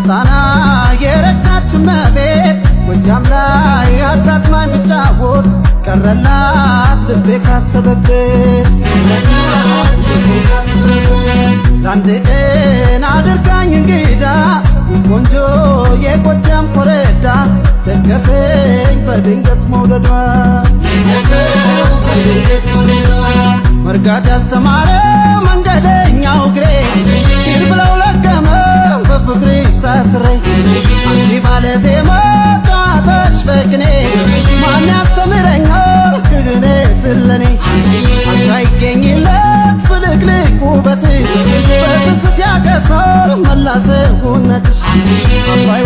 በጣና የረካች መቤት ጎጃም ላይ አጋጥማኝ ብጫወት ቀረላት ልቤ ካሰበበት። ለአንድ ቀን አድርጋኝ እንግዳ ቆንጆ የጎጃም ኮረዳ ደገፈኝ በድንገት መውደዷ። መርጋት ያስተማረ መንገደኛው እግሬ ሂድ ብለው ለገመው በፍቅርሽ ሳስሬ። አንቺ ባለ ዜማ ጨዋታሽ በቅኔ ማን ያስተምረኛል ክህነት ለኔ? አንቺ አይገኝለት ፍልቅልቅ ውበትሽ በስስት ያከሳል መላ ሰውነትሽ። አባይ